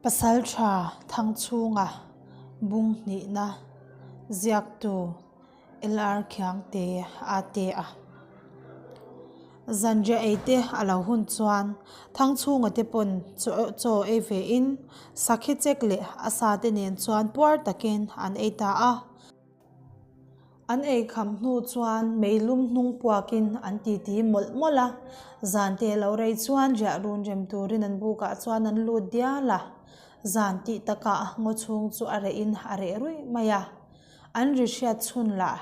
Pasalṭha Thangchhunga bung hnihna ziaktu LR Khiangte a te a. Zanriah ei te a lo hun chuan Thangchhunga te pawn chaw ei ve in sakhi chek leh a sa te nen chuan puar takin an ei ta a. An ei kham hnu chuan meilum hnung puakin an titi mawlh mawlh a, zan te lo rei chuan riah run rem turin an bukah chuan an lut dial a, zan tih takah ngaw chhung chu a rehin a reh ruih mai a, an ri hriat chhun lah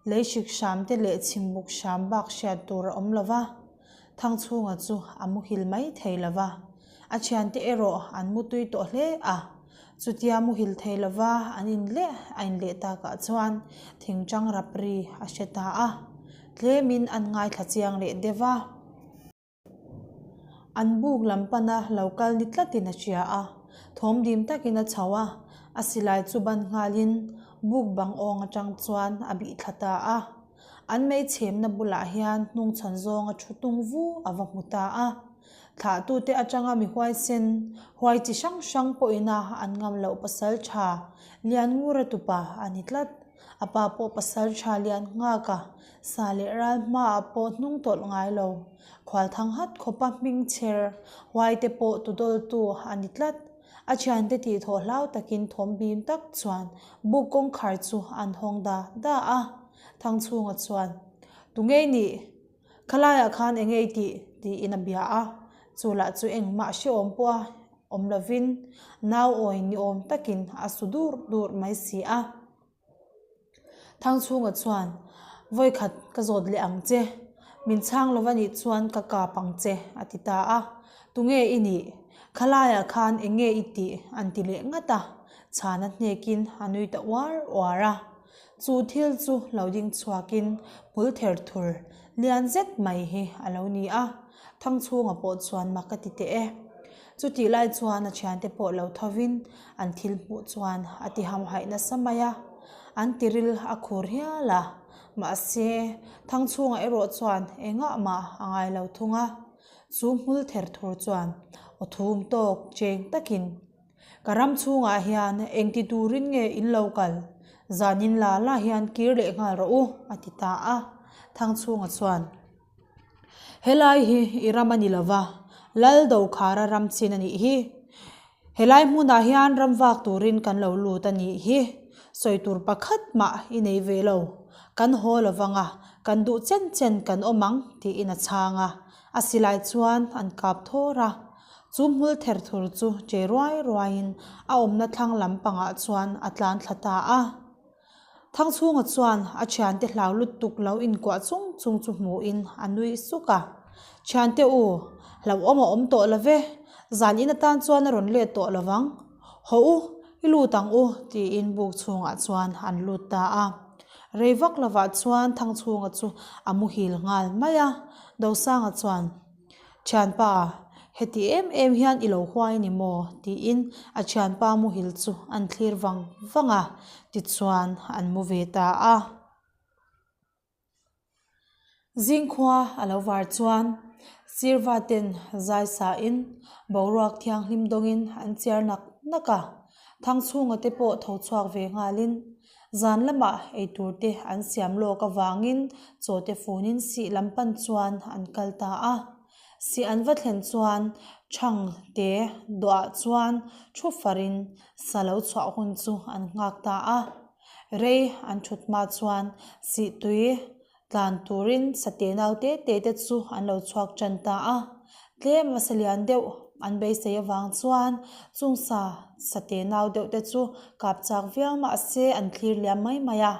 lei hrik hram te leh chhimbuk hram bak hriat tur a awm lo va. Thangchhunga chu a muhil mai thei lo va, a thiante erawh an mutui tawh hle a. Chutia muhil thei lo va an in leh a in leh takah chuan thingtang rap ri a hre ta a, tlemin an ngaithla chiang leh deuh va. An buk lam pana lo kal ni tlatin a hria a, thawm dim takin a chho a, a silai chu ban nghalin buk bang awng atang chuan a bih thla ta a. An meichhemna bulah hian hnungchhawn zawnga thu tung vu a va hmu ta a. Thlahtute atanga mi huaisen, huai chi hrang hrang pawhina an ngam loh pasal tha Lianngura tupa a ni tlat. A pa pawh pasal tha lian nghak a, sa leh ral hmaah pawh hnung tawlh ngai lo. Khualthang hat khawpa hming chher huaite pawh tudawltu a ni tlat. A thiante tih thawh hlau takin thawm bim tak chuan buk kawngkhar chu an hawng da da a. Thangchhunga chuan, Tungei nih? Khalaiah khan eng nge i tih? tiin a bia a. Chu lah chu engmah hrehawm pawh a awm lovin nau awi ni awm takin a su dur dur mai si a. Thangchhunga chuan, Vawikhat ka zawt leh ang che, min chhang lo va nih chuan ka kap ang che, a ti ta a. Tunge i nih? Khalaiah khan eng nge i tih? an ti leh ngat a. Chhana hnekin a nui ta uar uar a. Chu thil chu lo ding chhuakin hmul ther thur lian zet mai hi a lo ni a, Thangchhunga pawh chuan mak a ti teh e. Chutih lai chuan a thiante pawh lo thovin an thil hmuh chuan a ti hamhaih nasa mai a, an tiril a khur hial a, mahse Thangchhunga erawh chuan engah mah a ngai lo thung a, chu hmul ther thur chuan aw thum tawk cheng takin Ka ram chhungah hian engti turin nge in lo kal? Zanin la la hian kir leh nghal rawh u, a ti ta a. Thangchhunga chuan, Helai hi i ram a ni lo va, Lal Dokhara ram chin a nih hi. Helai hmunah hian ram vak turin kan lo lut a nih hi. Sawi tur pakhat mah i nei ve lo. Kan haw lo vang a, kan duh chen chen kan awm ang, tiin a chhang a. A silai chuan an kap thawr a. Chu hmul ther thur chu che ruai ruaiin a awmna thlang lam pangah chuan a tlan thla ta a. Thangchhunga chuan a thiante hlau lutuk lo inkuah chung chung chu hmuhin a nui suk a. Thiante u, hlauhawm a awm tawh lo ve, zan in atan chuan a rawn let tawh lo vang. Haw u, i lut ang u, tiin buk chhungah chuan an lut ta a. Rei vak lovah chuan Thangchhunga chu a muhil nghal mai a, Dosanga chuan, Thianpa, heti em em hian i lo huai ni maw? tiin a thianpa muhil chu an thlir vang vang a, tichuan an mu ve ta a. Zingkhua a lo var chuan sirva ten zai sain boruak thianghlim dawngin an chiar nak nak a, Thangchhunga te pawh tho chhuak ve nghalin Zan lamah eitur te an siam lawk avangin chaw te funin sih lam pan chuan an kal ta a. Sih an va thlen chuan chhang te duah chuan thu farin sa lo chhuah hun chu an nghak ta a. Rei an thut hma chuan sih tui Tlan turin sateh nau te te te chu an lo chhuak tan ta a, tlem a salian deuh an beisei avang chuan chung sa sateh nau deuh te chu kap chak viau mahse an thlir liam mai mai a,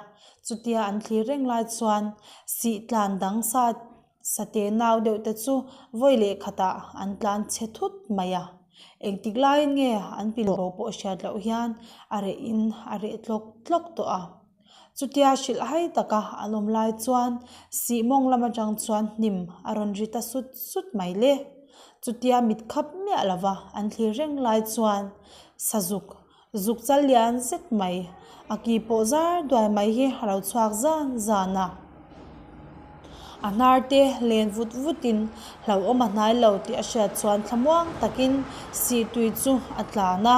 chutia an thlir reng lai chuan sih tlan dang sa sateh nau deuh te chu vawi leh khatah an tlan chhe thut mai a, engtik laiin nge an pil bo pawh hriat loh hian a reh in a reh tlawk tlawk tawh a. Chutia hrilh hai taka an awm lai chuan sih mawng lam atang chuan hnim a rawn ri ta sut sut mai le. Chutia mit khap miah lova an thlir reng lai chuan sazuk zuk chal lian zet mai a ki pawh zar duai mai hi a lo chhuak zan zan a. A hnar te len vut vutin hlauhawm a hnai lo tih a hriat chuan thlamuang takin sihtui chu a tlan a.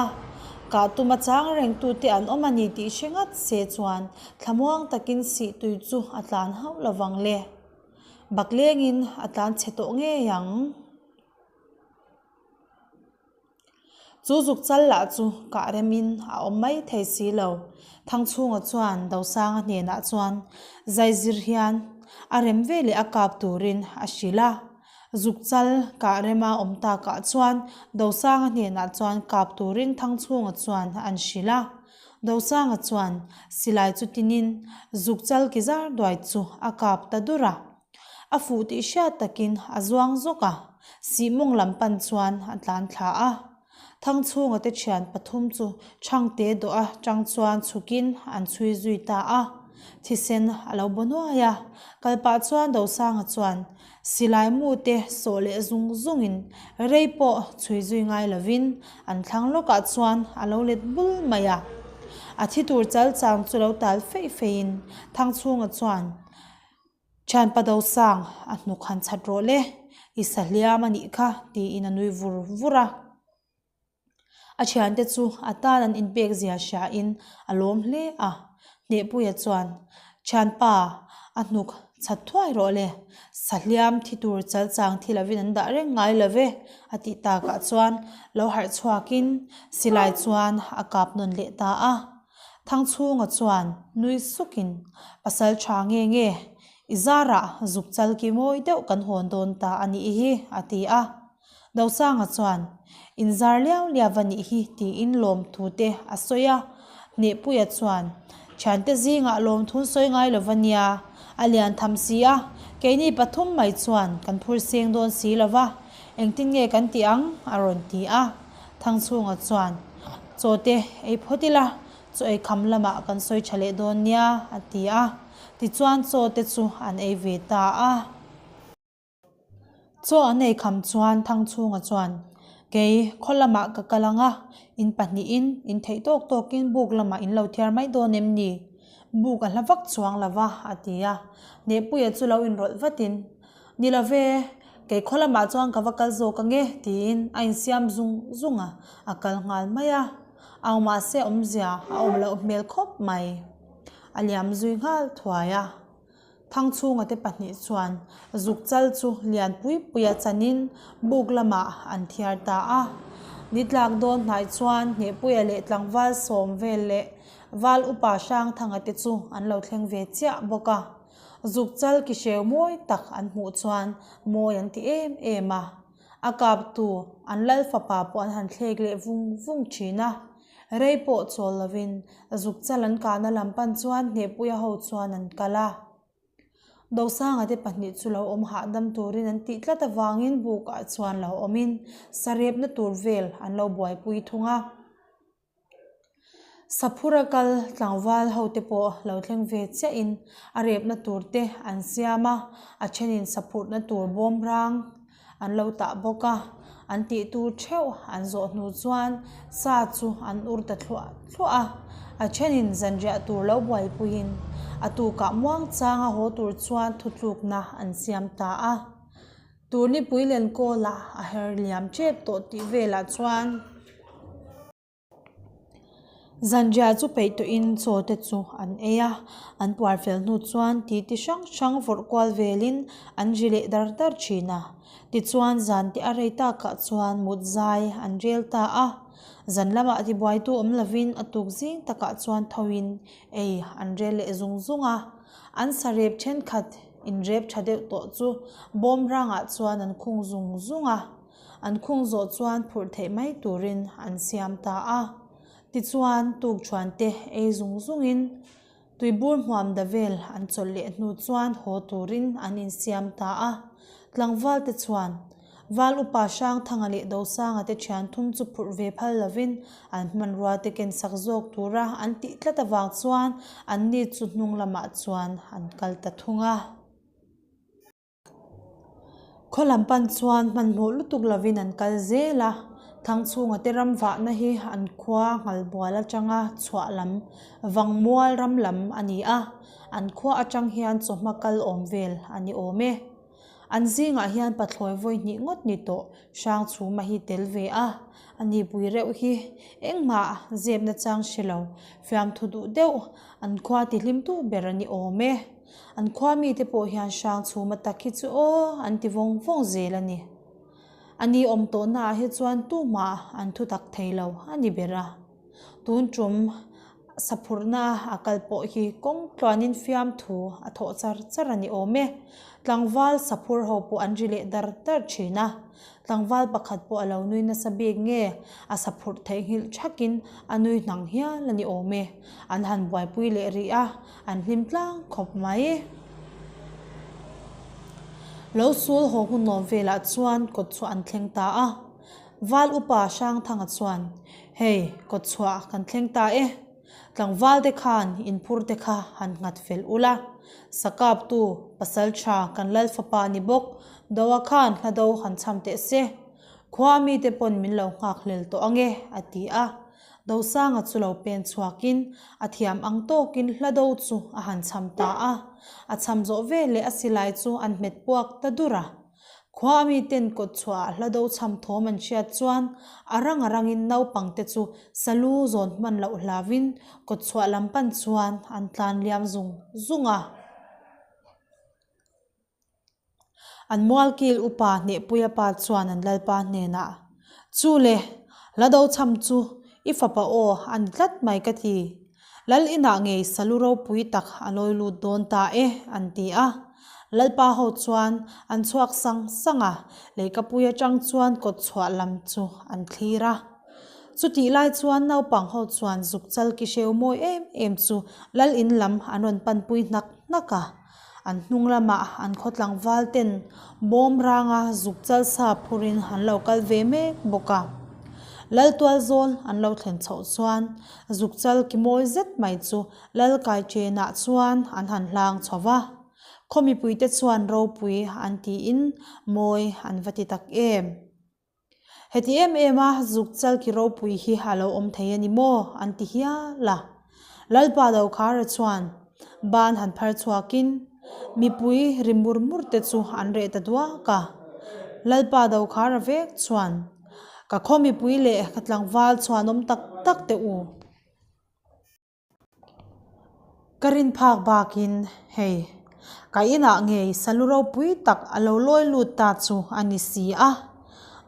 Kah tuma chang rengtute an awm a ni tih hre ngat se chuan thlamuang takin sihtui chu a tlan hauh lovang le. Baklengin a tlan chhe tawh ngei ang. Chu zuk chal lah chu kah remin a awm mai thei si lo. Thangchhunga chuan Dosanga hnenah chuan zaizir hian a rem ve leh a kap turin a hrilh a. Zuk chal kah rema awm takah chuan Dosanga hnenah chuan kap turin Thangchhunga chuan an hrilh a. Dosanga chuan silai chu tinin zuk chal ki zar duai chu a kap ta dur a. A fuh tih hriat takin a zuang zawk a, Sihmawng lam pan chuan a tlan thla a. Thangchhunga te thian pathum chu Chhangte dawh a tang chuan chhukin an chhui zui ta a. Thisen a lo baw nuai a, kal pah chuan Dosanga chuan silai mu te sawh leh zung zungin rei pawh chhui zui ngai lovin an thlang lawkah chuan a lo let bul mai a. A thi tur chal chang chu lo tal feih feihin Thangchhunga chuan Thianpa Dosang, a hnuk han chhat rawh le, i sa hliam a nih kha, tiin a nui vur vur a. A thiante chu a tan an inpek zia hriain a lawm hle a. Hnehpuia chuan, Thianpa, a hnuk chhat thuai rawh le, sa hliam thi tur chal chang thi lovin an dah reng ngai lo ve, a tih takah chuan lo harh chhuakin silai chuan a kap nawn leh ta a. Thangchhunga chuan nui sukin, Pasal tha nge nge, i zarah zuk chal ki mawi deuh kan hawn dawn ta a nih hi, a ti a. Dosanga chuan, In zar liau liau a nih hi, tiin lawmthu te a sawi a. Hnehpuia chuan, Thiante zingah lawmthun sawi ngai lo va nia, a lian tham si a, keini pathum mai chuan kan phur seng dawn si lo va, engtin nge kan tih ang? a rawn ti a. Thangchhunga chuan, Chaw te ei phawt ila, chaw ei kham lamah kan sawi tha leh dawn nia, a ti a. Tichuan chaw te chu an ei ve ta a. Chaw an ei kham chuan Thangchhunga chuan, Kei, khaw lamah ka kal ang a, in pahnihin in theih tawk tawkin buk lamah in lo thiar mai dawn em ni? Buk a hla vak chuang lo va, a ti a. Nehpuia chu lo inrawlh vatin, Ni lo ve, kei khaw lamah chuan ka va kal zawk ange tiin a insiam zung zung a, a kal nghal mai a. Au mahse awmzia a awm loh hmel khawp mai. A liam zui nghal thuai a. Thangchhunga te pahnih chuan zuk chal chu lian pui pui a chanin buk lamah an thiar ta a. Ni tlak dawn hnaih chuan Hnehpuia leh tlangval sawm vel leh Val upa Hrangthanga te chu an lo thleng ve chiah bawk a. Zuk chal ki hreu mawi tak an hmuh chuan mawi an ti em em a, a kaptu an lal fapa pawh an han thlek leh vung vung thin a. Rei pawh chawl lovin zuk chal an kahna lam pan chuan Hnehpuia ho chuan an kal a. Dosanga te pahnih chu lo awm hahdam turin an tih tlat avangin bukah chuan lo awmin sarepna tur vel an lo buaipui thung a. Saphura kal tlangval ho te pawh lo thleng ve chiahin a repna tur te an siam a, a thenin saphurhna tur bawm rang an lo tah bawk a, an tih tur theuh an zawh hnu chuan sa chu an ur ta thluah thluah a, a thenin zanriah tur lo buaipuiin a tukah muangchanga haw tur chuan thutlukna an siam ta a. Turnipui Lenkawla a her liam tep tawh tih velah chuan. Zanriah chu peih tawhin chaw te chu an ei a, an puar fel hnu chuan titi hrang hrang vawrh kual velin an ri leh dar dar thin a. Tichuan zan te a rei takah chuan mut zai an rel ta a, zan lamah tibuaitu awm lovin a tuk zing takah chuan thoin ei an rel leh zung zung a. An sarep thenkhat inrep tha deuh tawh chu bawm rangah chuan an khung zung zung a. An khung zawh chuan phurh theih mai turin an siam ta a. Tichuan, tukṭhuan te ei zung zungin tuibur hmuam da vel an chawlh leh hnu chuan haw turin an insiam ta a. Tlangval te chuan Val upa Hrangthanga leh Dosanga te ṭhian thum chu phurh ve phal lovin an hmanrua te ken sak zawk tura an tih tlat avang chuan anni chu hnung lamah chuan an kal ta thung a. Khaw lam pan chuan hmanhmawh lutuk lovin an kal zel a. Thangchhunga te ram vahna hi an khua Nghalbual atanga chhuah lam Vangmual ram lam a ni a, an khua atang hian chawhma kal awm vel a ni awm e. An zingah hian pathlawi vawi hnih ngawt ni tawh Hrangchhuma hi tel ve a, a nipui reuh hi engmah zepna chang hre lo, fiamthu duh deuh an khua tihlimtu ber a ni awm e. An khua mite pawh hian Hrangchhuma tak hi chu aw an ti vawng vawng zel a ni. A ni awm tawhnaah hi chuan tumah an thutak thei lo a ni ber a. Tun tum saphurhna a kal pawh hi kawng tluanin fiamthu a thawh char char a ni awm e. Tlangval saphur ho pawh an ri leh dar dar thin a. Tlangval pakhat pawh a lo nui nasa bik nge a saphurh theihnghilh thakin a nui hnang hial a ni awm e. An han buaipui leh rih a, an hlim tlang khawp mai. Lo sul haw hun nawm velah chuan kawt chhuah an thleng ta a. Val upa Hrangthanga chuan, Hei, kawt chhuah kan thleng ta e. Tlangval te khan inphur te kha han nghat fel ula. Sakaptu, pasal tha kan lal fapa ni bawk, Doa khan hla do han chham teh se. Khua mite pawn min lo nghak hlel tawh ange, a ti a. Dosanga chu lo pen chhuakin a thiam ang tawkin hla do chu a han chham ta a. A chham zawh veleh a silai chu an hmet puak ta dur a. Khua a miten kawt chhuahah hla do chham thawm an hriat chuan a rang a rangin naupangte chu salu zawn hman loh hlauvin kawt chhuah lam pan chuan an tlan liam zung zung a. An mualkil upa Hnehpuia pa chuan an lalpa hnenah, Chu le, hla do chham chu i fapa aw a ni tlat mai ka ti. Lal inah ngei salu ropui tak a lawi lut dawn ta e, an ti a. Lalpa ho chuan an chhuak sang sang a, leikapui atang chuan kawt chhuah lam chu an thlir a. Chutih lai chuan naupang ho chuan zuk chal ki hreu mawi em em chu lal in lam an rawn panpui hnak hnak a. An hnung lamah an khaw tlangval ten bawm ranga zuk chal sa phurin an lo kal ve mek bawk a. Lal tual zawl an lo thlen chhoh chuan zuk chal ki mawi zet mai chu lal kai chenah chuan an han hlang chho va. Khaw mipuite chuan ropui an tiin mawi an va ti tak em. Heti em em a zuk chal ki ropui hi a lo awm thei a ni maw? an ti hial a. Lalpa Dokhara chuan ban han phar chhuakin mipui ri mur mur te chu an reh ta duak a. Lalpa Dokhara vek chuan, Ka khaw mipui leh ka tlangval chhuanawm tak tak teh u. Ka rin phak bakin hei ka inah ngei salu ropui tak a lo lawi lut ta chu a ni si a,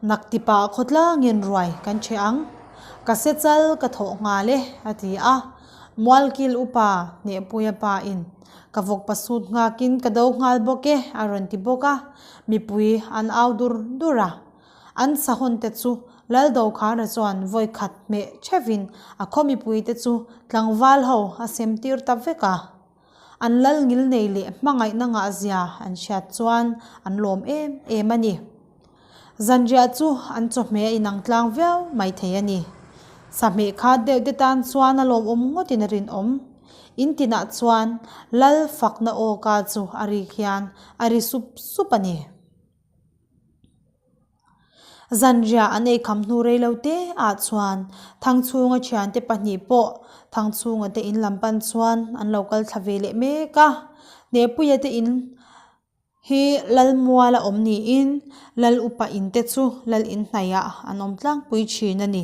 naktipa khawtlangin ruai kan ṭheh ang, ka se chal ka thawh nghal e a ti a, Mualkil upa Hnehpuia pa in ka vawk pasut nghakin ka do nghal bawk e a rawn ti bawk a, mipui an au dur dur a. An sahawnte chu Lal Dokhara chuan vawi khat hmeh theuhin a khaw mipuite chu tlangval ho a sem tir ta vek a. An lal ngilnei leh hmangaihna ngahzia an hriat chuan an lawm em em a ni. Zanriah chu an chawhmeh a inang tlang viau mai thei a ni. Sahmeh khat deuh te tan chuan a lawmawm ngawtin a rinawm. In tinah chuan Lal fakna awka chu a rik hian a ri sup sup a ni. Zanriah an ei kham hnu rei lo te ah chuan Thangchhunga thiante pahnih pawh Thangchhunga te in lam pan chuan an lo kal thla ve leh mek a. Hnehpuia te in hi Lalmuala awm niin Lal upa in te chu Lal in hnaihah an awm tlangpui thin a ni.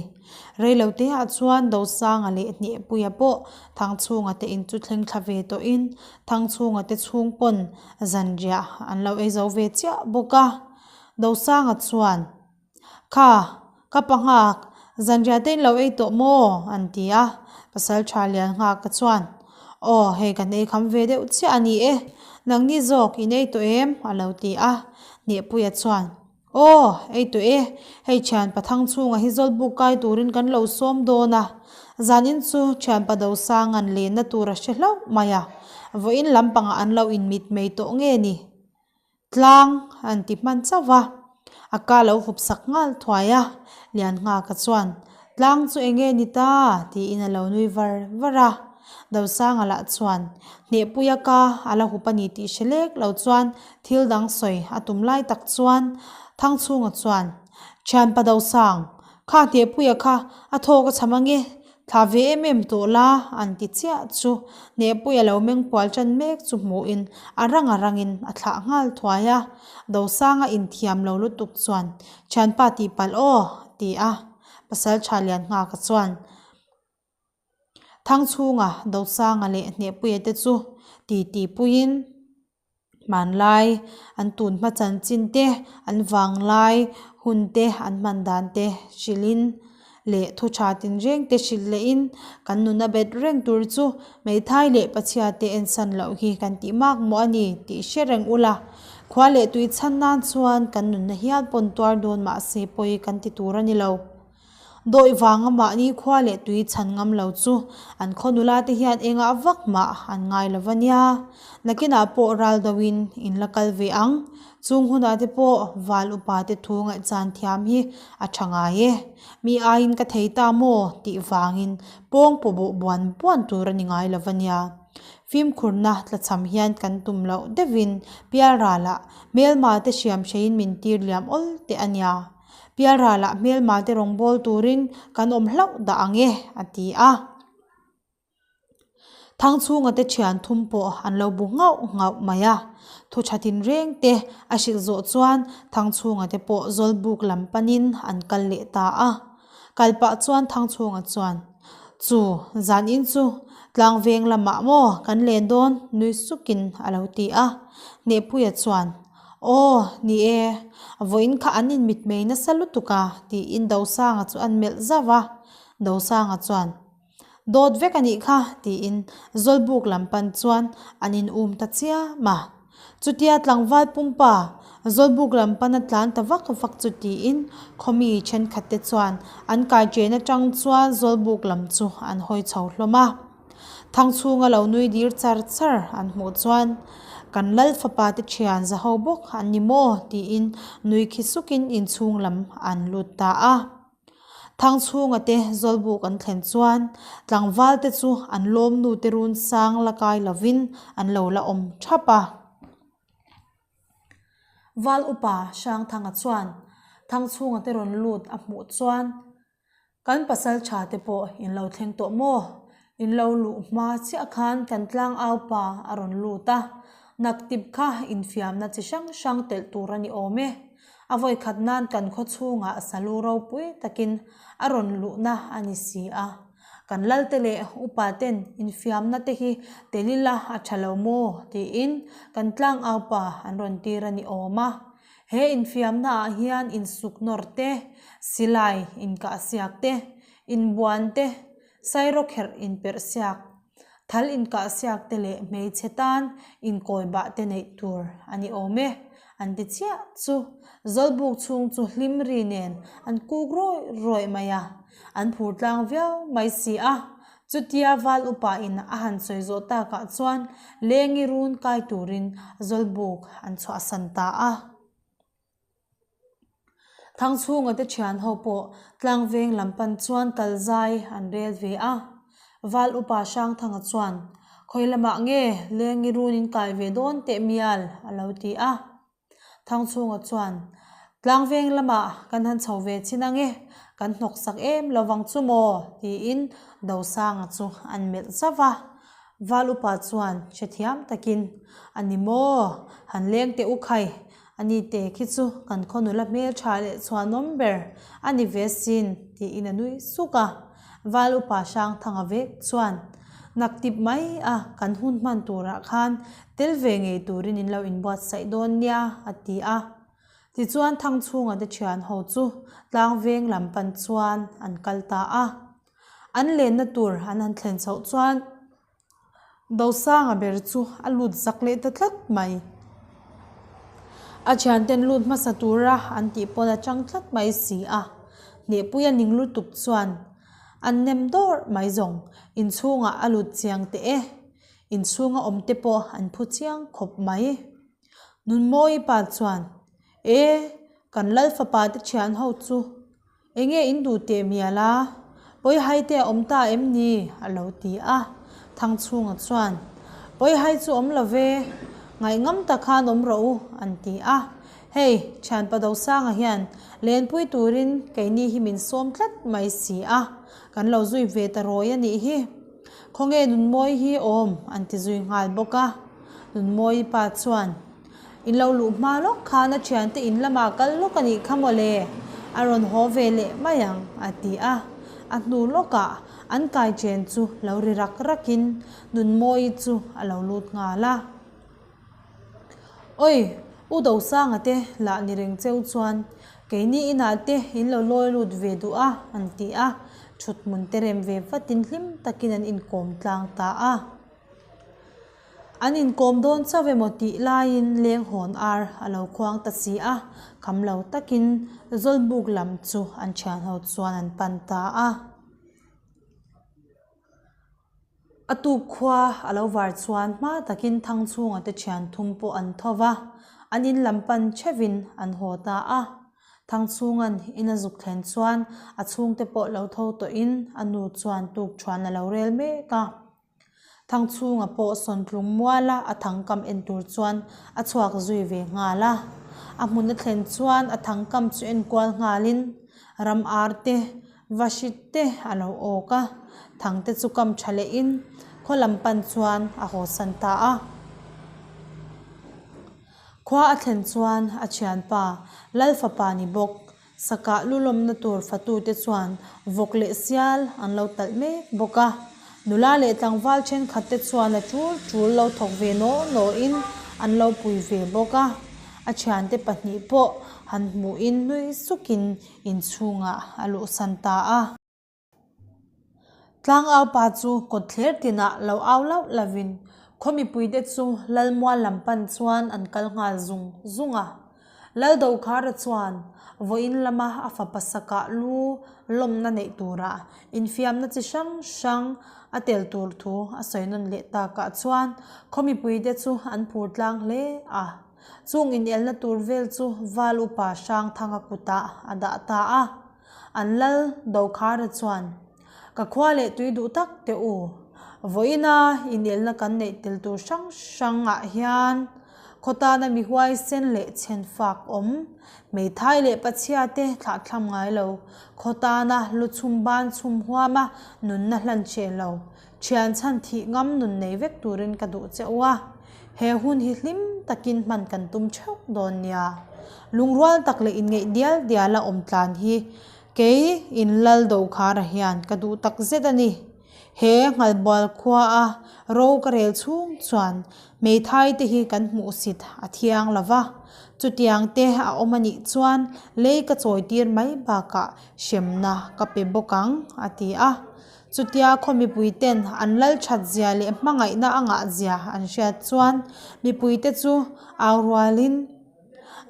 Rei lo te ah chuan Dosanga leh Hnehpuia pawh Thangchhunga te in chu thleng thla ve tawhin Thangchhunga te chhung pawn Zanriah an lo ei zo ve chiah bawk a. Dosanga chuan, Kha, ka pa nghak, zanriah te in lo ei tawh maw? an ti a. Pasal tha lian nghak ka chuan, Aw, hei kan ei kham ve deuh chiah a ni e, nangni zawk in ei tawh em? a lo ti a. Hnehpuia chuan, Aw, ei tawh e, hei thianpa Thangchhunga hi Zawlbuk kai turin kan lo sawm dawn a, zanin chu thianpa Dosanga'n lenna tur a hre hlauh mai a, vawiin lampangah an lo inmit mai tawh nge ni? Tlang an ti hman chauh va, a ka lo hup sak nghal thuai a, Lianngaka chuan, Tlang chu eng nge ni ta? tiin a lo nui var var a. Dosanga lah chuan, Hnehpuia ka a la hup a ni tih hre lek lo chuan thil dang sawi a tum lai tak chuan Thangchhunga chuan, Thianpa Dosang, Kha Hnehpuia kha a thawk a cham ange, thlah ve em em tawh la an ti chiah chu Hnehpuia lo meng pual tan mek chu hmuhin a rang a rangin a thlah nghal thuai a. Dosanga inthiam lo lutuk chuan, Thianpa tihpalh aw ti a, Pasal tha lian nghaka chuan Thangchhunga, Dosanga leh Hnehpuia te chu titi puiin hmanlai an tun hma chanchin te, an vanglai hun te, an hman dan te hrilhin leh thu tha tinreng te hrilh lehin kan nuna bet reng tur chu hmeithai leh pachhia te ensan loh hi kan tih mak mawh a ni tih hre reng ula. Khua leh tui chhan nan chuan kan nunna hial pawn tuar dawn mahse pawi kan ti tur a ni lo. Dawih vanga mahni khua leh tui chhan ngam lo chu an khaw nula te hian engah vak mah an ngai lo va nia. Nakinah pawh ral doin in la kal ve ang. Chung hunah te pawh val upa te thu ngaihchan thiam hi a tha ngai e. Mi aiin ka thei ta maw tih vangin pawng paw bawh buan buan tur a ni ngai lo va nia. Fimkhurna tlachham hian kan tum loh deuhin pialralah hmelma te hriam hreiin min tir liam awl teh a nia. Pialralah hmelma te rawngbâwl turin kan awm hlauh dah ang e, a ti a. Thangchhunga te thian thum pawh an lo bu nghauh nghauh mai a. Thu tha tinreng te a hrilh zawh chuan Thangchhunga te pawh Zawlbuk lam panin an kal leh ta a. Kal pah chuan Thangchhunga chuan, Chu, zan in chu Tlangveng lamah maw kan len dawn? nui sukin a lo ti a. Hnehpuia chuan, Aw, ni e, vawiin kha an inmitmei nasa lutuk a, tiin Dosanga chu an melh zauh a. Dosanga chuan, Dawt vek a nih kha, tiin Zawlbuk lam pan chuan an in um ta chiam a. Chutia tlangval pumpa Zawlbuk lam pan a tlan ta vak vak chu tiin khawmi thenkhat te chuan an kai chen atang chuan Zawlbuk lam chu an hawi chho hlawm a. Thangchhunga lo nui dir char char an hmuh chuan kan lal fapa te thian zaho bawk an ni maw tiin nui khi sukin inchhung lam an lut ta a. Thangchhunga te Zawlbuk an thlen chuan tlangval te chu an lawmnu te run sang la kai lovin an lo la awm thap a. Val upa Hrangthanga chuan Thangchhunga te rawn lut a hmuh chuan kan pasal tha te pawh in lo thleng tawh maw? In lo luh hma chiah khan kan tlangau pa a rawn lut a, naktip kha infiamna chi hrang hrang telh tur a ni awm e. A vawikhat nan kan khaw chhungah salu ropui takin a rawn luhna a ni si a. Kan lalte leh upa ten infiamna te hi tel ila a tha lo maw tiin kan tlangau pa an rawn tir a ni awm a. He infiamna ah hian insuk nawr te, silai inkahsiak te, inbuan te, Sairawkherh inperh siak, thal inkah siak te leh hmeichhe tan inkawi bah te neih tur a ni awm e, an ti chiah chu. Zawlbuk chhung chu hlim ri nen an kuk rawih rawih mai a, an phur tlang viau mai si a. Chutia val upa in a han sawi zawh takah chuan lengi run kai turin Zawlbuk an chhuahsan ta a. Thangchhunga te thian ho pawh tlangveng lam pan chuan kal zai an rel ve a. Val upa Hrangthanga chuan, Khawi lamah nge lengi run in kai ve dawn teh mial? a lo ti a. Thangchhunga chuan, Tlangveng lamah kan han chho ve chin ang e, kan hnawk sak em lo vang chu maw? tiin Dosanga chu an melh zauh a. Val upa chuan hrethiam takin, A ni maw? Han leng teh u khai, A ni te khi chu kan khaw nula hmeltha leh chhuanawm ber a ni ve sin tiin a nui suk a. Val upa Hrangthanga vek chuan naktip mai a kan hun hman turah khan tel ve ngei turin in lo inbuatsaih dawn nia a ti a. Tichuan Thangchhunga te thian ho chu tlangveng lam pan chuan an kal ta a. An lenna tur an han thlen chhoh chuan Dosanga ber chu a lut zak leh ta tlat mai. A thianten lut hmasa tura an tih pawn a chang tlat mai si a. Hnehpui a ning lutuk chuan an nem dawrh mai zawng. Inchhungah a lut chiang teh e. Inchhunga awm te pawh an phu chiang khawp mai. Nunmawi pa chuan, E, kan lal fapa te thian ho chu Enge in duh teh mial a? Pawihai te a awm ta em ni? a lo ti a. Thangchhunga chuan, Pawihai chu awm lo ve, ngaihngam tak khan awm rawh u, an ti a. Hei, thianpa Dosanga hian lenpui turin keini hi min sawm tlat mai si a, kan lo zui ve ta rawi a nih hi. Khawnge Nunmawi hi awm? an ti zui nghal bawk a. Nunmawi pa chuan, In lo luh hma lawk khan a thiante in lamah kal lawk a nih kha mawle, a rawn haw ve leh mai ang, a ti a. A hnu lawkah an kai chen chu lo ri rak rakin Nunmawi chu a lo lut nghal a. Oi, U Dosanga te lah ni reng cheu chuan keini inah te in lo lawi lut ve duh a, an ti a. Thuthmun te rem ve vatin hlim takin an inkawm tlang ta a. An inkawm dawn chauh emaw tih laiin lenghawn ar a lo khuang ta si a, kham lo takin Zawlbuk lam chu an thianho chuan an pan ta a. A tuk khua a lo var chuan hma takin Thangchhunga te thian thum pawh an tho va, an in lam pan theuhin an haw ta a. Thangchhunga'n in a zuk thlen chuan a chhungte pawh lo tho tawhin a nu chuan tuk thuan a lo rel mek a. Thangchhunga pawh sawntlung muala a thangkam en tur chuan a chhuak zui ve nghal a. A hmun a thlen chuan a thangkam chu enkual nghalin ram ar te, Vahrit te a lo awk a, Thangte chu kam tha lehin khaw lam pan chuan a hawsan ta a. Khua a thlen chuan a thianpa Lalfapa ni bawk Sakah lu lawmna tur fatute chuan vawk leh sial an lo talh mek bawk a. Nula leh tlangval thenkhat te chuan a tul tul lo thawk ve naw nawin an lo pui ve bawk a. A thiante pahnih pawh han hmuhin nui sukin inchhungah a luhsan ta a. Tlangau pa chu kawt thler tinah lo au lauh lovin khaw mipuite chu Lalmual lam pan chuan an kal nghal zung zung a. Lal Dokhara chuan vawiin lama a fapa sakah lu lawmna neih turah infiamna chi hrang hrang a tel tur thu a sawi nawn leh takah chuan khaw mipuite chu an phur tlang hle a. Chung inelna tur vel chu Val upa Hrangthanga kutah a dah ta a. An lal Dokhara chuan, Ka khua leh tui duh tak teh u. Vawiina inelna kan neih tel tur hrang hrangah hian khaw tana mi huaisen leh chhen fak awm, hmeithai leh pachhia te thlahthlam ngai lo, khaw tana lu chhum ban chhum huama nunna hlan hreh lo, Thian chhan thih ngam nun nei vek turin ka duh che u a, he hun hi hlim takin hman kan tum theuh dawn nia. Lungrual tak leh inngeih dial diala awm tlan hi kei in lal Dokhara hian ka duh tak zet a ni. He Nghalbual khua a ro ka rel chhung chuan hmeithai te hi kan hmuhsit a thiang lo va, chutiang te a awm a nih chuan lei ka chawi tir mai bakah hremna ka pe bawk ang, a ti a. Chutia khaw mipuiten an lal that zia leh hmangaihna a ngah zia an hriat chuan mipuite chu au rualin,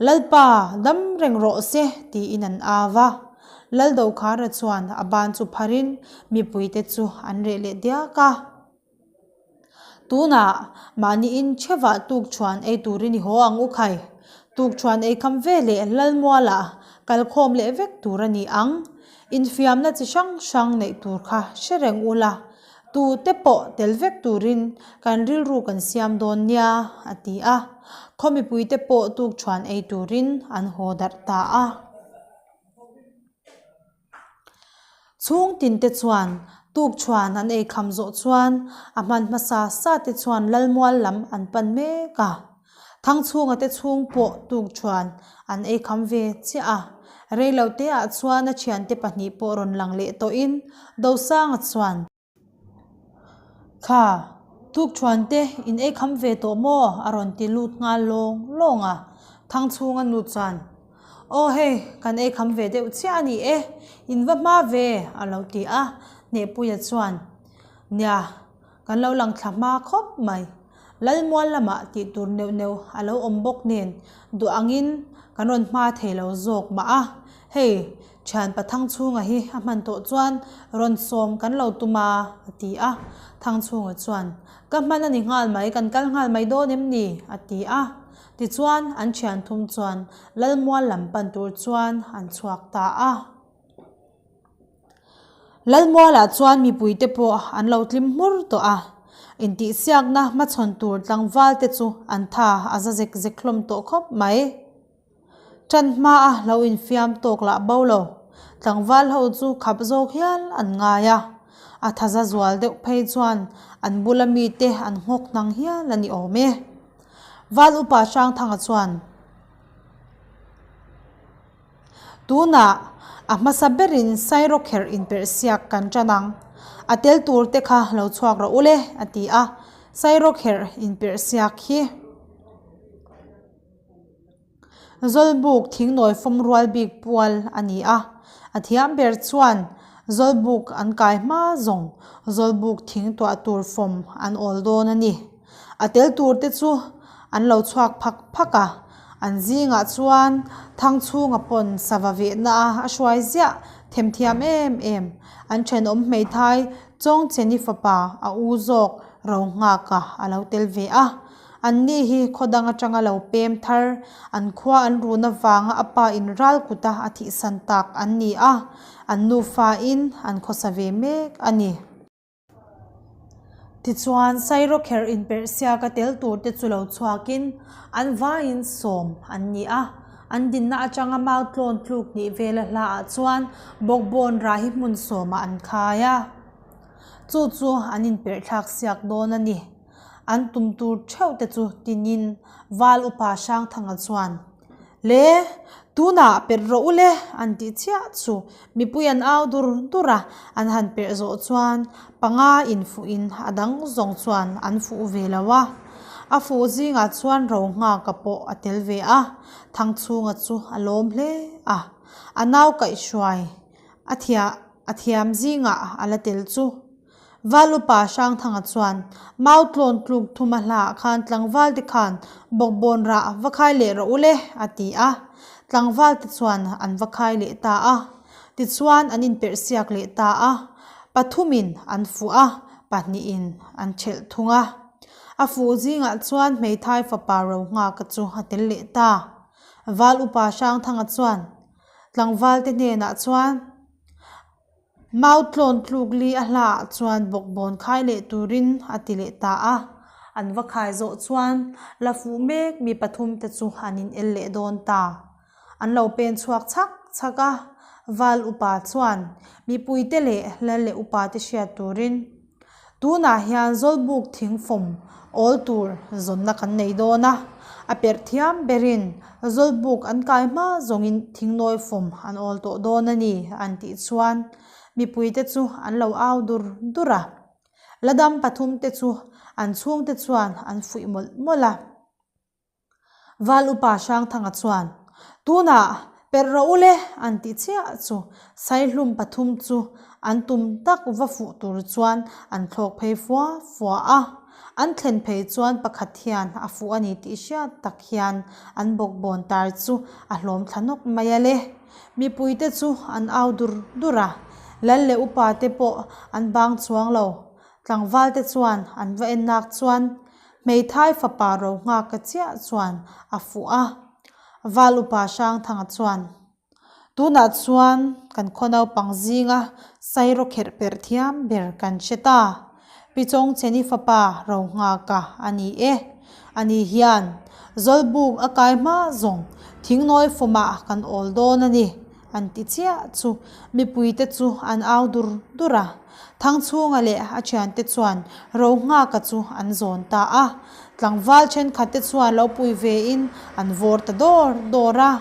Lalpa, dam reng rawh se, tiin an au a. Lal Dokhara chuan a ban chu pharin mipuite chu an reh leh diak a. Tunah mahniin chhevah tukṭhuan ei turin i haw ang u khai. Tukṭhuan ei kham ve leh Lalmualah kalkhawm leh vek tur a ni ang. Infiamna chi hrang hrang neih tur kha hre reng ula, tute pawh tel vek turin kan rilru kan siam dawn nia, a ti a. Khaw mipuite pawh tukṭhuan ei turin an haw darh ta a. Chhung tin te chuan tukchhuan an ei kham zawh chuan a hman hmasa sa te chuan Lalmual lam an pan mek a. Thangchhunga te chhung pawh tukchhuan an ei kham ve chiah a. Reilo te ah chuan a thiante pahnih pawh rawn lang leh tawhin Dosanga chuan. Kha, tukṭhuan te in ei kham ve tawh maw? a rawn ti lut nghal lawng lawng a. Thangchhunga nu chuan, Aw hei, kan ei kham ve deuh chiah a ni e, in va hma ve, a lo ti a. Hnehpuia chuan, Nia, kan lo lang thla hma khawp mai. Lalmual lamah tih tur neuh neuh a lo awm bawk nen duh angin kan rawn hma thei lo zawk mah a. Hei, Thianpa Thangchhunga hi a hman tawh chuan rawn sawm kan lo tum a, a ti a. Thangchhunga chuan, Ka hman a ni nghal mai, kan kal nghal mai dawn em ni? a ti a. Tichuan, an thian thum chuan Lalmual lam pan tur chuan an chhuak ta a. Lalmualah chuan mipuite pawh an lo tlim hmur tawh a, intihsiakna hmachhawn tur tlangval te chu an tha a za zek zek hlawm tawh khawp mai. Ṭan hmaa lo infiam tawk lah bo lo, tlangval ho chu khap zawk hial an ngai a. A thaza zual deuh phei chuan an bula mite an nghawk hnang hial a ni awm e. Val upa Hrangthanga chuan. Tunah a hmasa berin Sairawkherh inperhsiak kan ṭan ang. A tel tur te kha lo chhuak rawh u le, a ti a. Sairawkherh inperhsiak hi Zawlbuk thingnawi fawm rual bik pual a ni a. A thiam ber chuan Zawlbuk an kai hma zawng Zawlbuk thing tuah tur fawm an awl dawn a ni. A tel tur te chu an lo chhuak phak phak a, an zingah chuan Thangchhunga pawn sava vehna a a hruai ziah themthiam em em. An thenawm hmeithai Chawngcheni fapa a u zawk Ronghaka a lo tel ve a. Anni hi khaw dang atanga lo pem thar, an khua an run avanga a pa in ral kuta a thihsan tak an ni a, an nufa in an khawsa ve mek a ni. Tichuan, Sairawkherh inperhsiaka tel turte chu lo chhuakin an vaiin sawm an ni a. An dinna atanga mau tlawn tluk nih vela hlaah chuan bawkbawn rah hi hmun sawmah an khai a. Chu chu an inperhthlak siak dawn a ni. An tum tur theuh te chu tinin Val Upa Hrangthanga chuan, Le, tunah perh rawh u le, an tih chiah chu mipui an au dur dur a, an han perh zawh chuan panga infuhin a dang zawng chuan an fuh ve lo a. A fuh zingah chuan Rohnghaka pawh a tel ve a, Thangchhunga chu a lawm hle a, a nau kaihhruai a thiah a thiam zingah a la tel chu. Val upa Hrangthanga chuan, Mau tlawn tluk thuma hlaah khan tlangval te khan bawkbawn rah va khai leh rawh u le, a ti a. Tlangval te chuan an va khai leh ta a. Tichuan an inperhsiak leh ta a. Pathumin an fuh a, pahnihin an thelh thung a. A fuh zingah chuan hmeithai fapa Rohnghaka chu a tel leh ta. Val upa Hrangthanga chuan tlangval te hnenah chuan, Mau tlawn tluk li a hlaah chuan bawkbawn khai leh turin a ti leh ta a. An va khai zawh chuan la fuh mek mi pathum te chu an in el leh dawn ta. An lo pen chhuak chhak chhak a, Val upa chuan mipuite leh lal leh upa te hriat turin Tunah hian Zawlbuk thingfawm awl tur zawnna kan nei dawn a, a perh thiam berin Zawlbuk an kai hma zawngin thingnawi fawm an awl tawh dawn a ni an tih chuan mipuite chu an lo au dur dur a. Ladam pathumte chu an chhungte chuan an fuih mawlh mawlh a. Val upa Hrangthanga chuan, Tunah perh rawh u le an ti chiah chu Saihlum pathum chu an tum tak va fuh tur chuan an thlawk phei fua fua a. An thlen phei chuan pakhat hian a fuh a ni tih hriat tak hian an bawkbawn tar chu a hlawm thla nawk mai a le. Mipuite chu an au dur dur a, Lal leh upa te pawh an bang chuang lo. Tlangval te chuan an va en nak chuan Hmeithai fapa Rohnghaka chiah chuan a fuh a, Val upa Hrangthanga chuan, Tunah chuan kan khaw naupang zinga Sairawkherh perh thiam ber kan hre ta. Pi Chawngcheni fapa Rohnghaka a ni e. Ani hian Zawlbuk a kai hma zawng thingnawi fawmah kan awl dawn a ni. An ti chiah chu mipuite chu an au dur dur a. Thangchhunga leh a thiante chuan Rohnghaka chu an zawn ta a. Tlangval thenkhatte chuan lo pui vein an vawr ta dawr dawr a.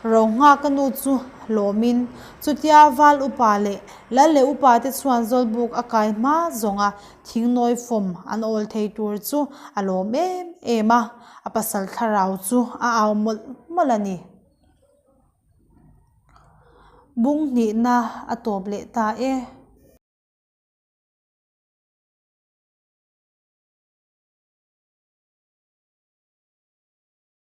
Rohnghaka nu chu hlawmin chutia val upa leh lal leh upate chuan Zawlbuk a kai hma zawnga thingnawi fawm an awl thei tur chu a lawm em em a. A pasal thlarau chu a au mawlh mawlh a ni. Bung hnihna a tawp leh ta e.